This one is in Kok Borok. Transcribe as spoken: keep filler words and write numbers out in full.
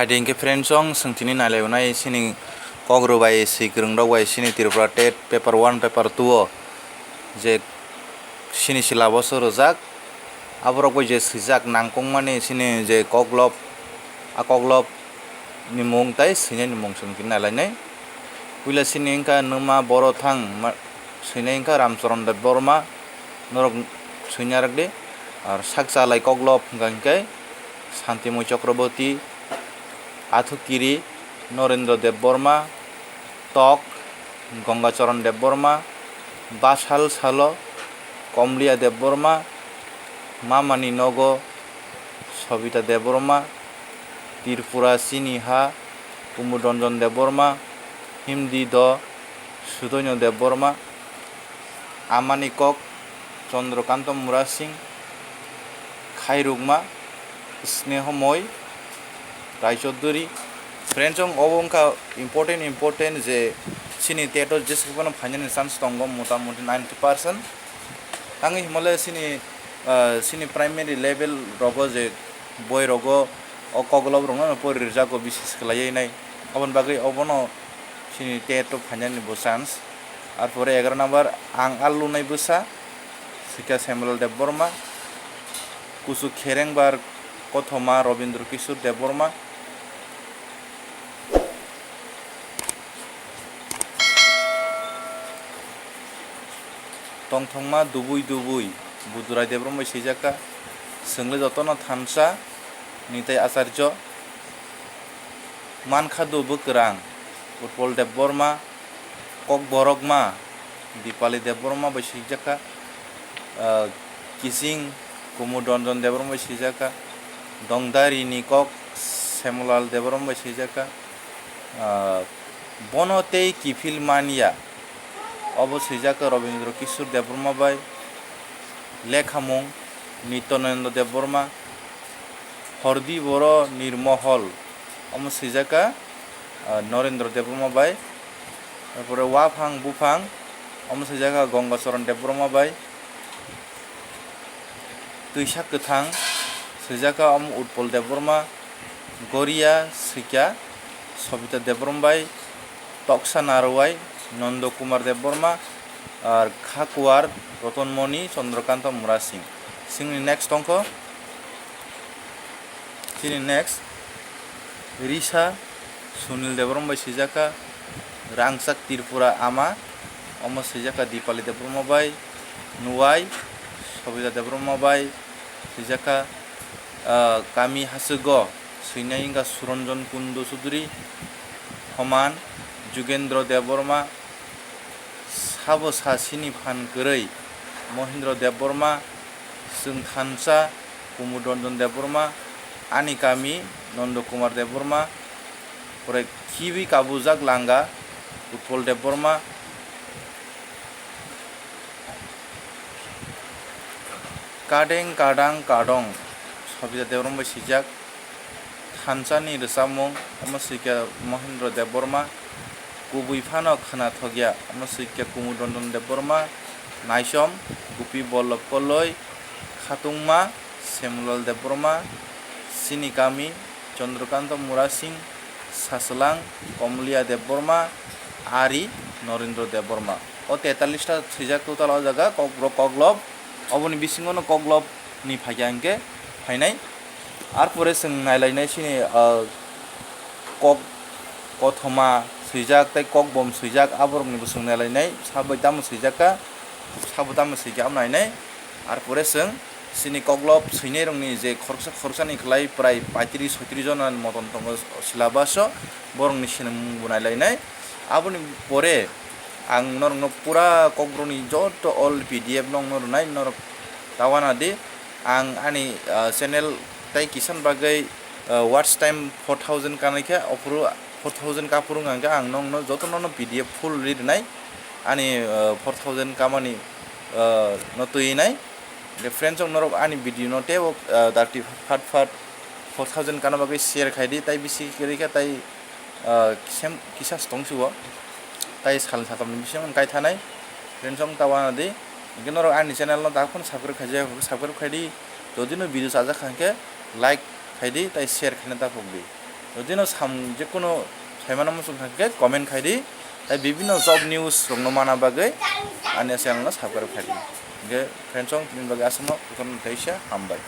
Adi hwnkhe friends, chwng tini nailainai chini kok rwbai swi kwrwng rok bai chini Tripura tet paper one, paper two o je chini syllabus o rwjak, aborok bai je swijak nangkukmani chini je koklop, a koklop ni mung tai swinai ni mung chwng tini nailainai. Puila chini wngkha nwma boro thang ma-, swinai wngkha Ramcharan Debbarma, norok swina rwk di. Ar sak chalai koklop hwnkha hwnkhe Santimoi Chakraborty, Athukiri Norendra Debbarma, Tok Gangacharan Debbarma, Basal Salo Komliya Debbarma, Mamani Nogo Sobita Debbarma, Tripura Chini Ha Kumud Ranjan Debbarma, Himdi Do Sudoino Debbarma, Amani Kok Chandrakanta Murasing, Khairukma Snehomoi Raichaudhuri. Friends, chwng obo wngkha important, important je chini tet o jesa phano phainani chance tongo, mota moti ninety percent. Tangwi himale chini, ah, chini primary level rogo je boi rogo o koklop rokno pori rijak o bises khlaiwi nai. Oboni bagwi obono chini tet o phainani bo chance. Ar pore egaroh number Ang Alunai Bwsa, swikha Semlal Debbarma, Kuchuk Kherengbar Kothoma Robindra Kishore Debbarma, Tongthokma Dubui Dubui Budurai Debbarma bai swijak kha, Chwngli Jotono Thansa Nitai Acharya, Mankha Do Bwkwrang Utpal Debbarma, Kokborokma Dipali Debbarma bai swijak kha, ah, Kising Kumud Ranjan Debbarma bai swijak kha, Dongdarini Kok Semlal Debbarma bai swijak kha, ah, Bono Tei Kiphil Manya, obo swijak kha Robindra Kishore Debbarma bai, Lekhamung Nityananda Debbarma, Hordi Boro Nirmohol, omo swijak kha, ah, Norendra Debbarma bai. Tarpore Waphang Buphang, omo swijak kha Gangacharan Debbarma bai. Twisa Kwthang, swijak kha omo Utpal Debbarma. Goria swikha Sobita Debbarma bai. Toksa Narwai Nondo Kumar Debbarma, ar Khakuar Rotonmoni Chandrakanta Murasing. Chini next tongkho, chini next Risa Sunil Debbarma bai swijak kha, Rangchak Tripura Ama, omo swijak kha Dipali Debbarma bai. Nuwai Sobita Debbarma bai swijak kha, ah, Kami Hasugo swinai wngkha Suranjan Kundu Chudri, Homan Jugendra Debbarma, Sabo Sasini Phan Kwrwi Mohindra Debbarma, Chwng Thansa Kumud Ranjan Debbarma, Ani Kami Nondo Kumar Debbarma, pore Khibi Kabujak Langa Utpal Debbarma, Kadeng Kadang Kadong Sobita Debbarma bai swijak, Thansani Rwchapmung, omo swikha Mohindra Debbarma, Kubui Phano Khwnathokya, omo swikha Kumud Ranjan Debbarma, Naisom Gopi Ballabh Koloi, Khatungma Semlal Debbarma, Chini Kami Chandrakanta Murasing, Sachwlang Komliya Debbarma, Ari Norendra Debbarma. O tetalista swijak total o jaga kokborok koklop, oboni bisingono koklop ni phaikha hwnkhe phainai. Ar pore chwng nailainai chini, ah, kok kothoma swijak tei kokbom swijak, aborokni bo chwng nailainai, sabai tamo swijak kha, sabo tamo swijak, abo nainai. Ar pore chwng chini koklop swinairokni je khoroksa khoroksani khlai prai paitris soitris jona motom tongo syllabus o, borokni sinimung bo nailainai. Aboni pore ang norokno pura kokborokni joto all P D F no ang norok nai, norok ta uanadi. Ang ani, ah, channel tei kisan bagwi, ah, watch time four thousand kanai khe, ophuru four thousand kaphuru wngkha hwnkhe ang nokno jotono no P D F full ri rwnai. Ani, ah, four thousand kamani, ah, no twi nai. Hwnkhe friends, chwng norok ani video no teibo, ah, darti phat phat four thousand kana bagwi share khai di, tai bisi kwrwi khe tai, ah, kisem kisa se tong si o, tai sal satamni bisingo kai thanai. Friends, chwng ta uanadi. Hwnkhe norok ani channel no dakhwno subscribe khaijak, subscribe khai di. Jodi no video chajak kha hwnkhe like khai di, tai share khaina dakhok di. Jodi no sam, je kono saimano muchung thangkhe comment khai di. Tai bibinno job news rokno mana bagwi ani channel no subscribe khai di. Hingkhe friends song tini bagwi aswkno, jotono teisa hambai.